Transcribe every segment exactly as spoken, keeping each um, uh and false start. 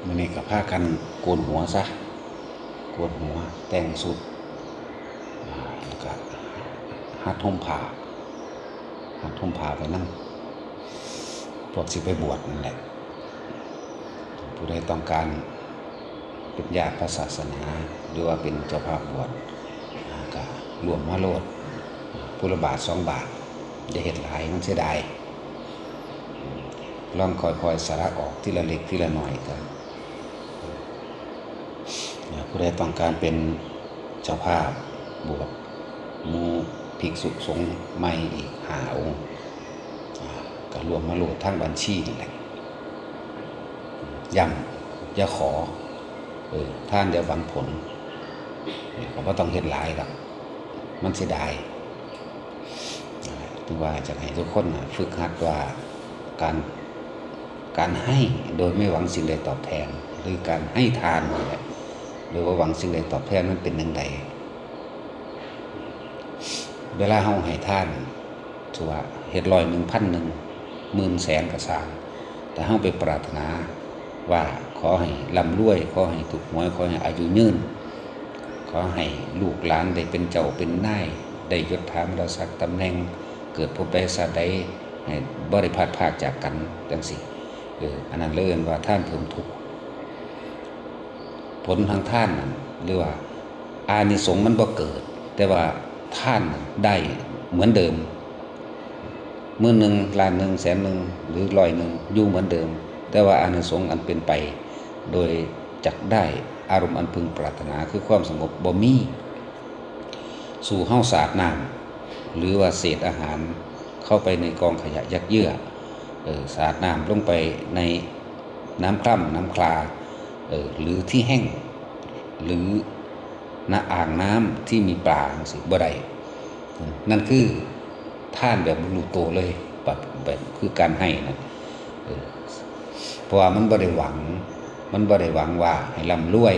มื้อนี้ก็พากันโกนหัวซะ โกนหัว แต่งชุด อ่า แล้วก็หัดห่มผ้า หัดห่มผ้าไปนำ พวกสิไปบวชนั่นแหละ ผู้ใดต้องการเป็นญาติพระศาสนา หรือว่าเป็นเจ้าภาพบวช อ่า ก็ร่วมมาโลด ผู้ละบาทสองบาท อย่าเฮ็ดหลาย มันเสียดาย ลองค่อยๆ สละออกทีละเล็กทีละน้อยก็ ผู้ใดต้องการเป็นเจ้าภาพบวชหมู่ภิกษุสงฆ์ใหม่อีกห้าองค์ อ่า ก็ร่วมมาโลดทางบัญชีนั่นแหละ ย้ำ อย่าขอ เออ ทานอย่าหวังผล เออ ก็บ่ต้องเฮ็ดหลายดอก มันเสียดาย นั่นแหละ ถือว่าอยากให้ทุกคนน่ะฝึกหัดว่าการ การให้โดยไม่หวังสิ่งใดตอบแทน หรือการให้ทานนี่แหละ โดยบ่หวังสิ่งใดตอบแทนมันเป็นจั่งใด เวลาเฮาให้ทาน ถือว่าเฮ็ดร้อยหนึ่ง พันหนึ่ง หมื่น แสนก็ซ่าง แต่เฮาไปปรารถนาว่าขอให้ร่ำรวย ขอให้ถูกหวย ขอให้อายุยืน ขอให้ลูกหลานได้เป็นเจ้าเป็นนาย ได้ยศถามรศักดิ์ตำแหน่ง เกิดภพใดชาติใด ให้บ่ได้พลัดพรากจากกันจั่งซี้ เออ อันนั้นเลยเอิ้นว่าทานเพิ่มทุกข์ ผลทางทานนั่น หรือว่าอานิสงส์มันบ่เกิด แต่ว่าทานนั่นได้เหมือนเดิม หมื่นหนึ่ง ล้านหนึ่ง แสนหนึ่ง หรือร้อยหนึ่ง อยู่เหมือนเดิม แต่ว่าอานิสงส์อันเป็นไปโดยจักได้อารมณ์อันพึงปรารถนาคือความสงบบ่มี สู่เฮาสาดน้ำ หรือว่าเศษอาหารเข้าไปในกองขยะยัดเยื้อ เออ สาดน้ำลงไปในน้ำคร่ำน้ำคลา เออ หรือที่แห้ง หรือณอ่างน้ำที่มีปลาจั่งซี้ บ่ได้ นั่นคือทานแบบบ่รู้โตเลย แบบ แบบคือการให้นั่น เออ เพราะว่ามันบ่ได้หวัง มันบ่ได้หวังว่าให้ร่ำรวย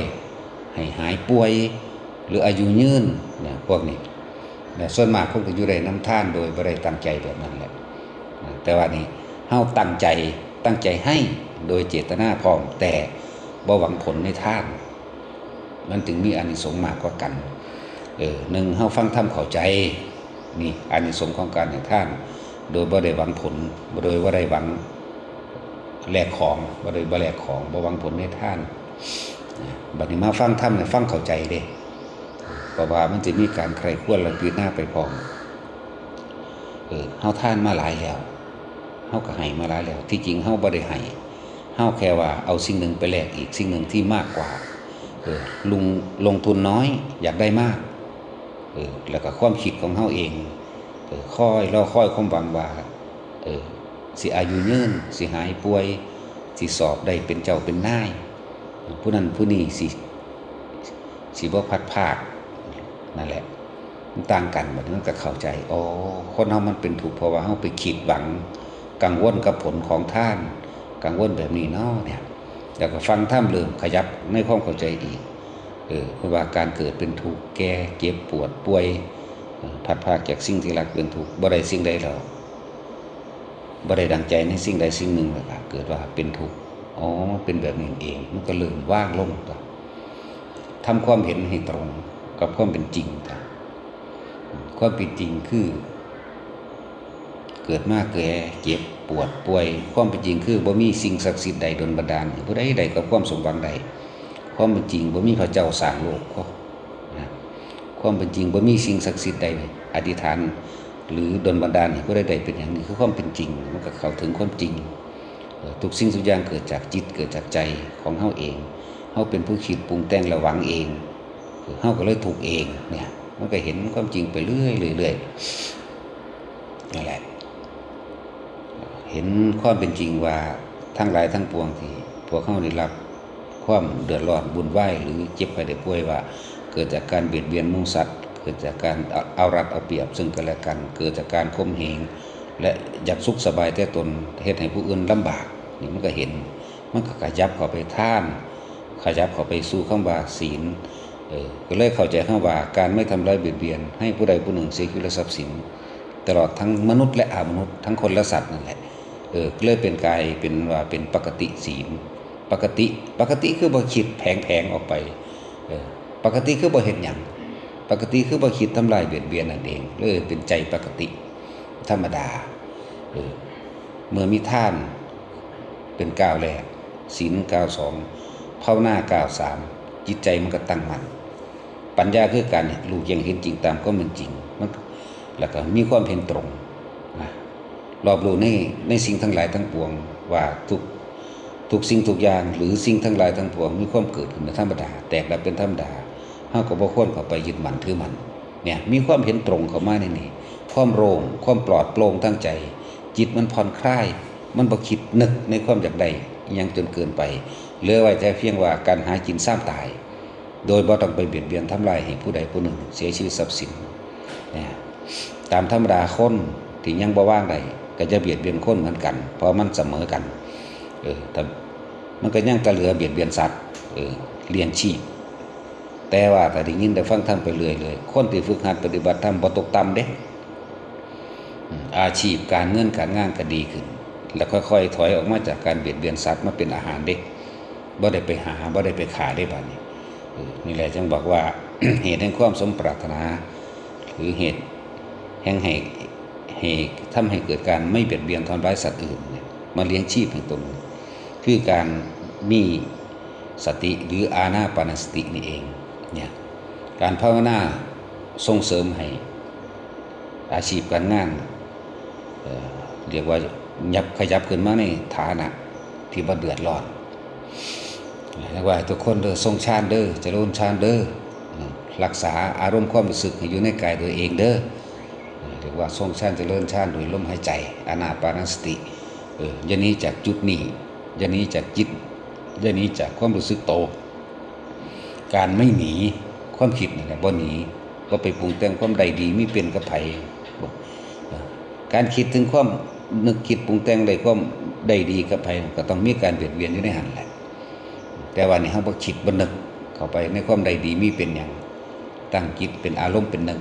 ให้หายป่วย หรืออายุยืนเนี่ย พวกนี้ นะ ส่วนมากคนก็อยู่ได้นำทานโดยบ่ได้ตั้งใจแบบนั้นแหละ นะ แต่ว่านี่เฮาตั้งใจ ตั้งใจให้โดยเจตนาพร้อม แต่บ่หวังผลในทาน มันจึงมีอานิสงส์มากกว่ากัน เออ หนึ่ง เฮาฟังธรรมเข้าใจ นี่อานิสงส์ของการให้ทาน โดยบ่ได้หวังผล โดยบ่ได้หวังแลกของ บ่ได้ บ่แลกของ บ่หวังผลในทาน นะ บัดนี้มาฟังธรรมเนี่ย ฟังเข้าใจเด้ เพราะว่ามันจะมีการใคร่ครวญและพิจารณาไปพร้อม เออ เฮาทานมาหลายแล้ว เฮาก็ให้มาหลายแล้ว ที่จริงเฮาบ่ได้ให้ เฮาแค่ว่าเอาสิ่งหนึ่งไปแลกอีกสิ่งหนึ่งที่มากกว่า เออ ลง ลงทุนน้อย อยากได้มาก เออ แล้วก็ความคิดของเฮาเอง เออ คอยรอคอยความหวังว่า เออ สิอายุยืน สิหายป่วย สิสอบได้เป็นเจ้าเป็นนาย ผู้นั้นผู้นี้สิ สิบ่พลัดพราก นั่นแหละ มันต่างกัน บัดนี้มันก็เข้าใจ อ๋อ คนเฮามันเป็นทุกข์ เพราะว่าเฮาไปคิดหวัง กังวลกับผลของทาน กังวลแบบนี้เนาะเนี่ย แล้วก็ฟังธรรมเริ่มขยับในความเข้าใจอีก เออ เพราะว่าการเกิดเป็นทุกข์ แก่ เจ็บ ปวด ป่วย เออ พลัดพรากจากสิ่งที่รักเป็นทุกข์ บ่ได้สิ่งใดแล้ว บ่ได้ดังใจในสิ่งใดสิ่งหนึ่งแล้วก็เกิดว่าเป็นทุกข์ อ๋อ เป็นแบบนี้เอง มันก็เริ่มวางลงตัว ทำความเห็นให้ตรงกับความเป็นจริงตัว ความเป็นจริงคือ เกิดมาแก่ เจ็บ ปวด ป่วย ความเป็นจริงคือบ่มีสิ่งศักดิ์สิทธิ์ใดดลบันดาลให้ผู้ใดได้กับความสมหวังใด ความเป็นจริงบ่มีพระเจ้าสร้างโลก นะ ความเป็นจริงบ่มีสิ่งศักดิ์สิทธิ์ใดอธิษฐาน หรือดลบันดาลให้ผู้ใดได้เป็นอย่างนี้ คือความเป็นจริง มันก็เข้าถึงความจริง เอ่อ ทุกสิ่งทุกอย่างเกิดจากจิต เกิดจากใจของเฮาเอง เฮาเป็นผู้คิดปรุงแต่งและหวังเอง เฮาก็เลยทุกข์เองเนี่ย มันก็เห็นความจริงไปเรื่อยๆ เรื่อยๆ นั่นแหละ เห็นความเป็นจริงว่าทั้งหลายทั้งปวงที่พวกเฮาได้รับความเดือดร้อนวุ่นวาย หรือเจ็บไข้ได้ป่วยว่า เกิดจากการเบียดเบียนหมู่สัตว์ เกิดจากการเอา เอารัดเอาเปรียบซึ่งกันและกัน เกิดจากการข่มเหง และอยากสุขสบายแต่ตน เฮ็ดให้ผู้อื่นลำบาก นี่มันก็เห็น มันก็ขยับเข้าไปทาน ขยับเข้าไปสู่คำว่าศีล เออ ก็เลยเข้าใจคำว่าการไม่ทำร้ายเบียดเบียนให้ผู้ใดผู้หนึ่งเสียชีวิตและทรัพย์สิน ตลอดทั้งมนุษย์และอมนุษย์ ทั้งคนและสัตว์นั่นแหละ เออ ก็เลยเป็นกลายเป็นว่าเป็นปกติศีล ปกติ ปกติคือบ่คิดแผลงๆออกไป เออ ปกติคือบ่เฮ็ดหยัง ปกติคือบ่คิดทำลายเบียดเบียนนั่นเอง เลยเป็นใจปกติ ธรรมดา เออ เมื่อมีทานเป็นก้าวแรก ศีลก้าวสอง ภาวนาก้าวสาม จิตใจมันก็ตั้งมั่น ปัญญาคือการรู้แจ้งเห็นจริงตามความเป็นจริง มัน แล้วก็มีความเห็นตรงนะ รอบรู้ใน ในสิ่งทั้งหลายทั้งปวง ว่าทุก ทุกสิ่งทุกอย่าง หรือสิ่งทั้งหลายทั้งปวง มีความเกิดขึ้นเป็นธรรมดา แตกดับเป็นธรรมดา เฮาก็บ่ควรเข้าไปยึดมั่นถือมั่น เนี่ย มีความเห็นตรงเข้ามาในนี้ ความโล่ง ความปลอดโปร่งทางใจ จิตมันผ่อนคลาย มันบ่คิดนึกในความอยากได้อิหยังจนเกินไป เหลือไว้แต่เพียงว่าการหากินซ่ามตาย โดยบ่ต้องไปเบียดเบียนทำลายให้ผู้ใดผู้หนึ่งเสียชีวิตทรัพย์สิน เนี่ย ตามธรรมดาคนที่ยังบ่วางได้ ก็จะเบียดเบียนคนเหมือนกัน เพราะมันเสมอกัน เออ แต่มันก็ยังกะเหลือเบียดเบียนสัตว์ เออ เลี้ยงชีพ แต่ว่าถ้าได้ยินได้ฟังธรรมไปเรื่อยๆ คนที่ฝึกหัดปฏิบัติธรรมบ่ตกต่ำเด้ อืม อาชีพการเงินการงานก็ดีขึ้น แล้วค่อยๆถอยออกมาจากการเบียดเบียนสัตว์มาเป็นอาหารเด้ บ่ได้ไปหา บ่ได้ไปฆ่าเด้บัดนี้ เออ นี่แหละจึงบอกว่า เหตุแห่งความสมปรารถนา หรือเหตุแห่งให้ ให้ทำให้เกิดการไม่เบียดเบียนทำร้ายสัตว์อื่นเนี่ย มาเลี้ยงชีพแห่งตน คือการมีสติหรืออานาปานสตินี่เอง เนี่ย การภาวนาส่งเสริมให้อาชีพการงาน เอ่อ เรียกว่ายับ ขยับขึ้นมาในฐานะที่บ่เดือดร้อน เรียกว่าทุกคนเด้อ ทรงฌานเด้อ เจริญฌานเด้อ อืม รักษาอารมณ์ความรู้สึกให้อยู่ในกายตัวเองเด้อ เรียกว่าทรงฌานเจริญฌานโดยลมหายใจ อานาปานสติ เออ อย่าหนีจากจุดนี้ อย่าหนีจากจิต อย่าหนีจากความรู้สึกโต การไม่หนีความคิดนี่แหละ บ่หนี บ่ไปปรุงแต่งความใดดีมีเป็นกับไผ บ่ เออ การคิดถึงความนึกคิดปรุงแต่งได้ความใดดีกับไผ ก็ต้องมีการเบียดเบียนอยู่ในหั้นแหละ แต่ว่านี่เฮาบ่คิดบ่นึกเข้าไปในความใดดีมีเป็นหยัง ตั้งจิตเป็นอารมณ์เป็นหนึ่ง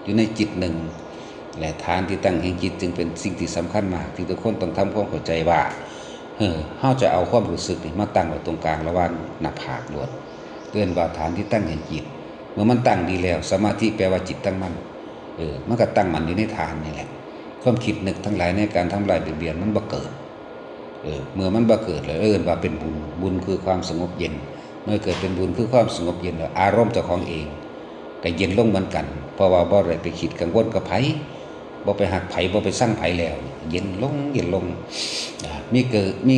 อยู่ในจิตหนึ่ง และฐานที่ตั้งแห่งจิตจึงเป็นสิ่งที่สำคัญมาก ที่ทุกคนต้องทำความเข้าใจว่า เออ เฮาจะเอาความรู้สึกนี่มาตั้งไว้ตรงกลางระหว่างหน้าผากโลด เอิ้นว่าฐานที่ตั้งแห่งจิต เมื่อมันตั้งดีแล้ว สมาธิแปลว่าจิตตั้งมั่น เออ มันก็ตั้งมั่นอยู่ในฐานนี่แหละ ความคิดนึกทั้งหลายในการทำลายเบียดเบียนมันบ่เกิด เออ เมื่อมันบ่เกิดแล้วเอิ้นว่าเป็นบุญ บุญคือความสงบเย็น เมื่อเกิดเป็นบุญคือความสงบเย็นแล้ว อารมณ์เจ้าของเองก็เย็นลงเหมือนกัน เพราะว่าบ่ได้ไปคิดกังวลกับไผ บ่ไปฮักไผ บ่ไปซังไผแล้ว เย็นลง เย็นลง อ่า มีเกิด มี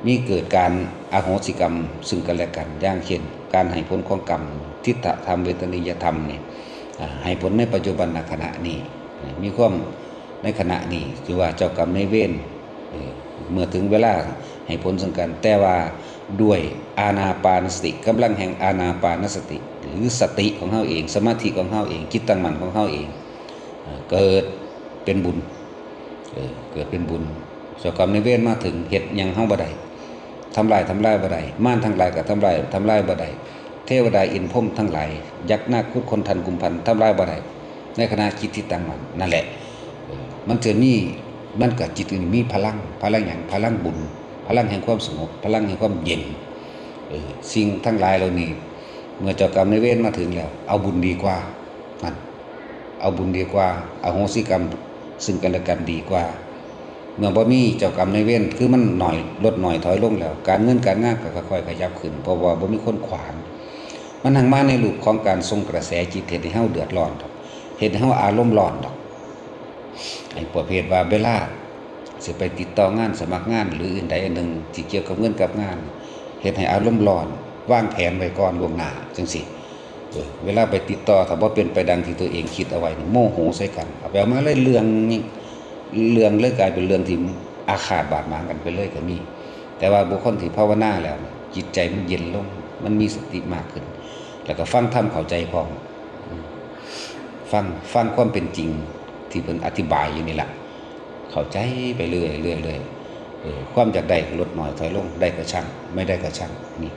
มีเกิดการอโหสิกรรมซึ่งกันและกัน อย่างเช่น การให้ผลของกรรม ทิฏฐธรรม เวทนียธรรมนี่ อ่า ให้ผลในปัจจุบันขณะนี้ อ่า มีความในขณะนี้ ถือว่าเจ้ากรรมนายเวร เออ เมื่อถึงเวลาให้ผลซึ่งกัน แต่ว่าด้วยอานาปานสติ กำลังแห่งอานาปานสติ หรือสติของเฮาเอง สมาธิของเฮาเอง จิตตั้งมั่นของเฮาเอง เอ่อ เกิดเป็นบุญ เออ เกิดเป็นบุญ เจ้ากรรมนายเวรมาถึง เฮ็ดหยังเฮาบ่ได้ ทำลาย ทำลายบ่ได้ มารทั้งหลายก็ทำลาย ทำลายบ่ได้ เทวดาอินทร์พรหมทั้งหลาย ยักษ์นาคคุดคนทันกุมพัน ทำลายบ่ได้ ในขณะจิตที่ตั้งมั่น นั่นแหละ เออ มันจะมี มันก็จิตนี่มีพลัง พลังหยัง พลังบุญ พลังแห่งความสงบ พลังแห่งความเย็น เออ สิ่งทั้งหลายเหล่านี้ เมื่อเจ้ากรรมนายเวรมาถึงแล้ว เอาบุญดีกว่า นั่น เอาบุญดีกว่า อโหสิกรรมซึ่งกันและกันดีกว่า เมื่อบ่มีเจ้ากรรมนายเวร คือมันหน่อย ลดหน่อยถอยลงแล้ว การเงินการงานก็ค่อยๆขยับขึ้น เพราะว่าบ่มีคนขวาง มันหังมาในรูปของการส่งกระแสจิต เฮ็ดให้เฮาเดือดร้อนดอก เฮ็ดให้เฮาอารมณ์ร้อนดอก ไอ้ประเภทว่าเวลาสิไปติดต่องานสมัครงานหรืออื่นใดอันหนึ่งที่เกี่ยวกับเงินกับงาน เฮ็ดให้อารมณ์ร้อน วางแผนไว้ก่อนล่วงหน้าจังซี้ เออ เวลาไปติดต่อถ้าบ่เป็นไปดังที่ตัวเองคิดเอาไว้นี่ โมโหใส่กัน เอาไปเอามาเลยเรื่อง เรื่องเลยกลายเป็นเรื่องที่อาฆาตบาดหมางกันไปเลยก็มี แต่ว่าบุคคลที่ภาวนาแล้ว จิตใจมันเย็นลง มันมีสติมากขึ้น แล้วก็ฟังธรรมเข้าใจพร้อม อืม ฟัง ฟังความเป็นจริงที่เพิ่นอธิบายอยู่นี่ล่ะ เข้าใจไปเรื่อยๆ เรื่อยๆ เออ ความอยากได้ก็ลดน้อยถอยลง ได้ก็ช่าง ไม่ได้ก็ช่าง นี่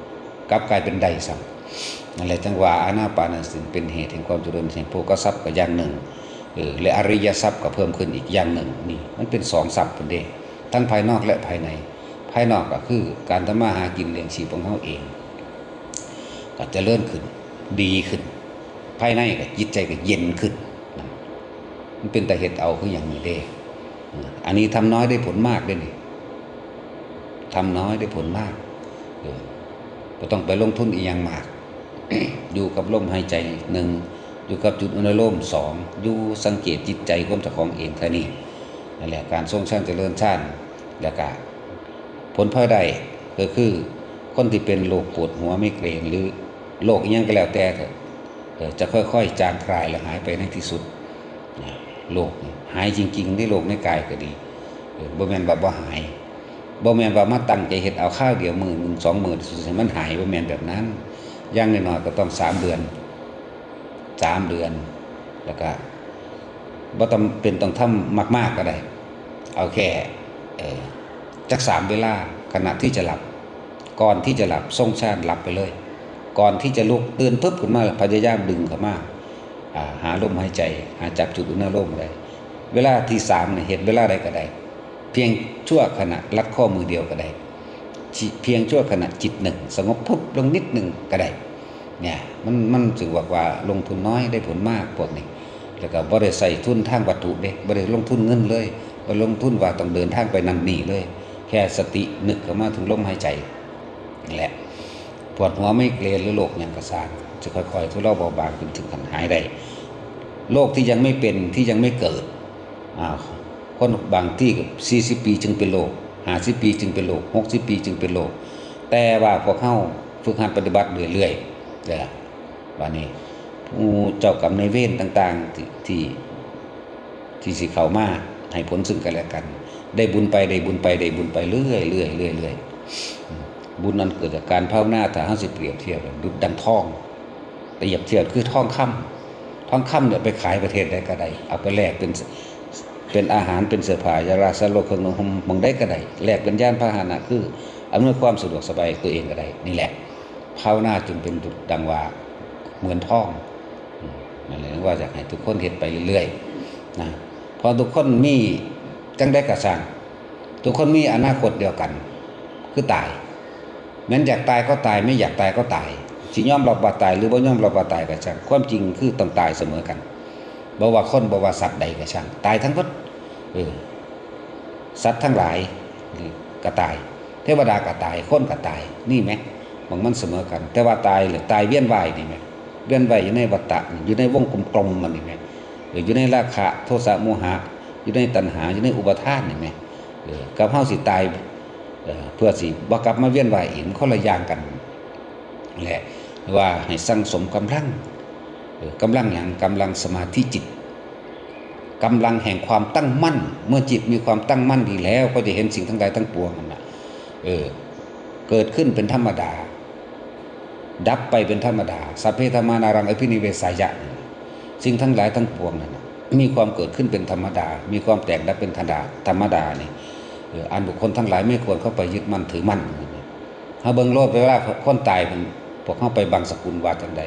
กลับกลายเป็นได้ซ้ำ นั่นแหละจังว่าอานาปานสติเป็นเหตุแห่งความเจริญแห่งโภคทรัพย์ก็อย่างหนึ่ง เออ และอริยทรัพย์ก็เพิ่มขึ้นอีกอย่างหนึ่ง นี่ มันเป็นสองทรัพย์พุ้นเด้ ทั้งภายนอกและภายใน ภ ภายนอกก็คือการทำมาหากินเลี้ยงชีพของเฮาเอง ก็เจริญขึ้น ดีขึ้น ภายในก็จิตใจก็เย็นขึ้น มันเป็นตาเฮ็ดเอาคือหยังนี่เด้ อันนี้ทำน้อยได้ผลมากเด้นี่ ทำน้อยได้ผลมาก เออ บ่ต้องไปลงทุนอีหยังมาก อยู่กับลมหายใจ หนึ่ง อยู่กับจุดอนุโลม สอง อยู่สังเกตจิตใจของเจ้าของเองเท่านี้ นั่นแหละ การทรงฌานเจริญฌาน แล้วก็ผลพลอยได้ก็คือคนที่เป็นโรคปวดหัวไมเกรน หรือโรคอิหยังก็แล้วแต่เถอะ เออ จะค่อยๆจางคลายและหายไปในที่สุด นะ โรคนี่หายจริงๆ ในโรคในกายก็ดี เออ บ่แม่นว่าบ่หาย บ่แม่นว่ามาตั้งใจเฮ็ดเอาคราวเดียวมื้อหนึ่งสองมื้อให้มันหาย บ่แม่นแบบนั้น อย่างน้อยๆก็ต้องสามเดือน สามเดือน แล้วก็บ่จำเป็นต้องทำมากๆก็ได้ เอาแค่ เอ่อ จักสามเวลา ขณะที่จะหลับ ก่อนที่จะหลับ ทรงฌานหลับไปเลย ก่อนที่จะลุกตื่นปุ๊บขึ้นมา พยายามดึงเข้ามา อ่า หาลมหายใจ หาจับจุดอุณาโลมได้ เวลาที่สามเนี่ย เฮ็ดเวลาใดก็ได้ เพียงชั่วขณะ ลัดข้อมือเดียวก็ได้ จิ เพียงชั่วขณะจิตหนึ่ง สงบปุ๊บลงนิดหนึ่งก็ได้ เนี่ย มัน มันถือว่า ว่าลงทุนน้อยได้ผลมากพวกนี้ แล้วก็บ่ได้ใส่ทุนทางวัตถุเด้ บ่ได้ลงทุนเงินเลย บ่ลงทุนว่าต้องเดินทางไปนั่นนี่เลย แค่สตินึกเข้ามาถึงลมหายใจ นี่แหละ ปวดหัวไมเกรนหรือโรคหยังก็ซ่าง จะค่อยๆทุเลาเบาบางจนถึงขั้นหายได้ โรคที่ยังไม่เป็น ที่ยังไม่เกิด อ่า คนบางที่ก็สี่สิบปีจึงเป็นโรค ห้าสิบปีจึงเป็นโรค หกสิบปีจึงเป็นโรค แต่ว่าพวกเฮาฝึกหัดปฏิบัติเรื่อยๆ เด้อ บัดนี้ หมู่เจ้ากรรมนายเวรต่างๆ ที่ ที่ ที่สิเข้ามาให้ผลซึ่งกันและกัน ได้บุญไป ได้บุญไป ได้บุญไปเรื่อยๆ เรื่อยๆ อืม บุญนั้นเกิดจากการภาวนา ถ้าเฮาสิเปรียบเทียบ ดุจดังทอง เปรียบเทียบคือทองคำ ทองคำเนี่ยไปขายประเทศใดก็ได้ เอาไปแลกเป็น เป็นอาหาร เป็นเสื้อผ้า ยาราสาโลเครื่องนุ่งห่ม หม่องใดก็ได้ แลกเป็นยานพาหนะ คืออำนวยความสะดวกสบายตัวเองก็ได้ นี่แหละ ภาวนาจึงเป็นดุจดังว่าเหมือนทอง อืม นั่นแหละ ว่าอยากให้ทุกคนเฮ็ดไปเรื่อยๆ นะ เพราะทุกคนมี จั่งใดก็ซ่าง ทุกคนมีอนาคตเดียวกัน คือตาย แม้นอยากตายก็ตาย ไม่อยากตายก็ตาย สิยอมรับว่าตายหรือบ่ยอมรับว่าตายก็ช่าง ความจริงคือต้องตายเสมอกัน บ่ว่าคน บ่ว่าสัตว์ใดก็ช่าง ตายทั้งหมด เออ สัตว์ทั้งหลายก็ตาย เทวดาก็ตาย คนก็ตาย นี่แหม หม่องมันเสมอกัน แต่ว่าตายหรือตายเวียนว่ายนี่แหม เวียนว่ายอยู่ในวัฏฏะ อยู่ในวงกลมๆ มันนี่แหม เออ อยู่ในราคะ โทสะ โมหะ อยู่ในตัณหา อยู่ในอุปาทานนี่แหม เออ กับเฮาสิตาย เออ เพื่อสิบ่กลับมาเวียนว่ายอีก มันคนละอย่างกัน แหละ ว่าให้สั่งสมกำลัง เออ กำลังหยัง กำลังสมาธิจิต กำลังแห่งความตั้งมั่น เมื่อจิตมีความตั้งมั่นดีแล้ว ก็จะเห็นสิ่งทั้งหลายทั้งปวงนั่นน่ะ เออ เกิดขึ้นเป็นธรรมดา ดับไปเป็นธรรมดา สัพเพธัมมานารังอภินิเวสายะ สิ่งทั้งหลายทั้งปวงนั่นน่ะ มีความเกิดขึ้นเป็นธรรมดา มีความแตกดับเป็นธรรมดา ธรรมดานี่ เออ อันบุคคลทั้งหลายไม่ควรเข้าไปยึดมั่นถือมั่น เฮาเบิ่งโลด เวลาคนตาย พวกเฮาไปบังสกุลว่าจั่งใด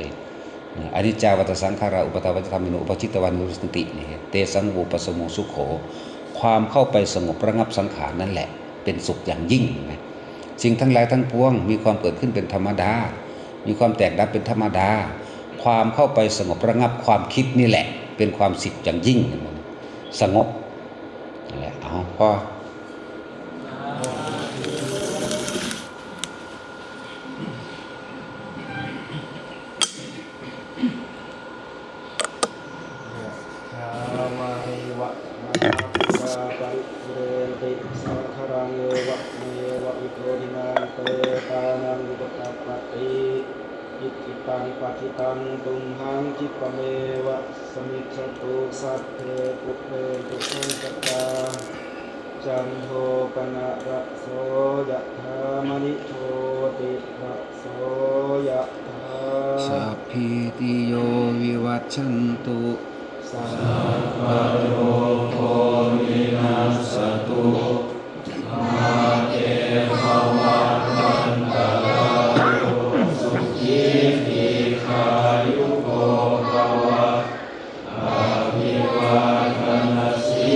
อนิจจาวัฏฏะสังขารา อุปาทาวัฏฏะธัมมิโน อุปาทิตวานุวิสสติ นี่ เตสัง วุปปสโม สุโข ความเข้าไปสงบระงับสังขารนั่นแหละ เป็นสุขอย่างยิ่งนะ สิ่งทั้งหลายทั้งปวงมีความเกิดขึ้นเป็นธรรมดา มีความแตกดับเป็นธรรมดา ความเข้าไปสงบระงับความคิดนี่แหละ เป็นความสุขอย่างยิ่ง สงบ นั่นแหละ เอา พอ ยะถาวาริวะหาปูราปริปุเรนติสาคารัง เอวะเมวะอิโตทินังเปตานังอุปกัปปติ อิจิตังปัจิตังตุมหังคิปะเมวะสมิจฉตุ สัพเพปุเรนตุสังกปา จันโทปนรสโส ยะถามณิโชติระโส ยะถา สัพพีติโยวิวัชชันตุ สัพพะโรโควินัสสตุ มาเตภวัตวันตรายโย สุขีทีฆายุโกภวะ อภิวาทนสี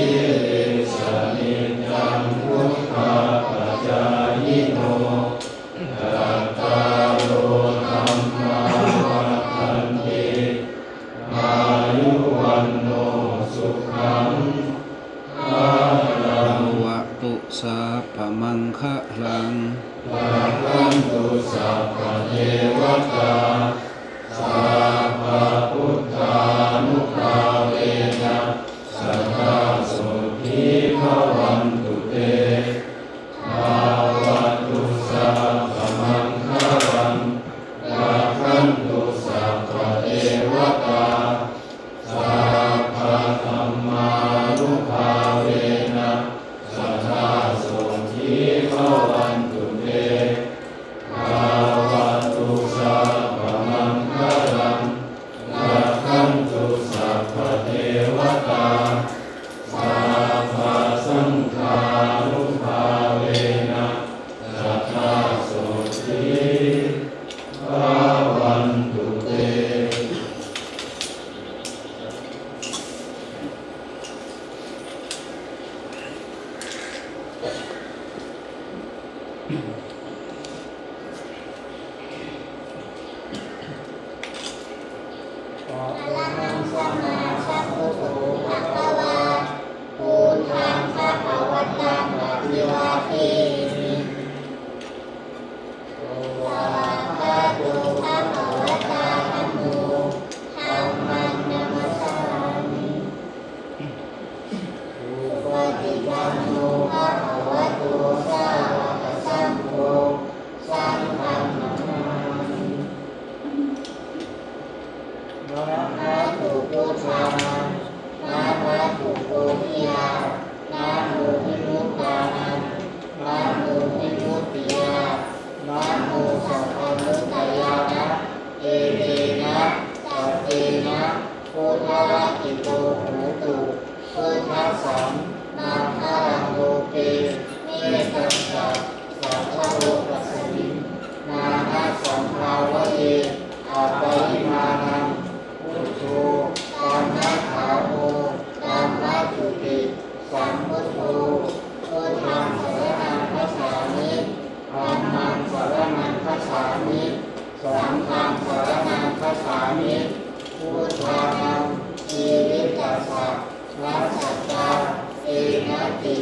ลิสสะนิจจังวุฑฒาปจายิ Sabbamaṅgalaṃ, rakkhantu sabbadevatā, sabbabuddhānubhāvena, sadā sotthī bhavantu te. Bhavatu sabbamaṅgalaṃ, rakkhantu sabbadevatā, sabbadhammānubhāvena, sadā sotthī bhavantu te. Bhavatu sabbamaṅgalaṃ, rakkhantu sabbadevatā, sabbasaṅghānubhāvena, sadā sotthī bhavantu te. อะระหังสัมมาสัมพุทโธภะคะวา พุทธังภะคะวันตังอะภิวาเทมิ สวากขาโตภะคะวะตาธัมโม ธัมมังนะมัสสามิ สุปฏิปันโนภะคะวะโต สาวกสังโฆ สังฆังนะมามิ นะโมพุทธานัง นะโมปุโพธิยา นะโมวิมุตตานัง นะโมวิมุตติยา นะโมสัพพะมุตตยานะ เอเตนะ สัจเจนะ พุทธะกิตโตโหตุ พุทธัสสัง มังคลังโลเก เมตตัญจะ สัพพะโลกัสมิง มานะสัมภาวะเย อะปะริมาณัง พุทโธ ธัมมะขาโม ธัมมะจุติ สัมพุทโธ พุทธังสะระณังคัจฉามิ ธัมมังสะระณังคัจฉามิ สังฆังสะระณังคัจฉามิ พุทธานัง จีวิตัสสะ รัสสัตตา เตนะติ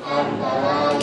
อันตรา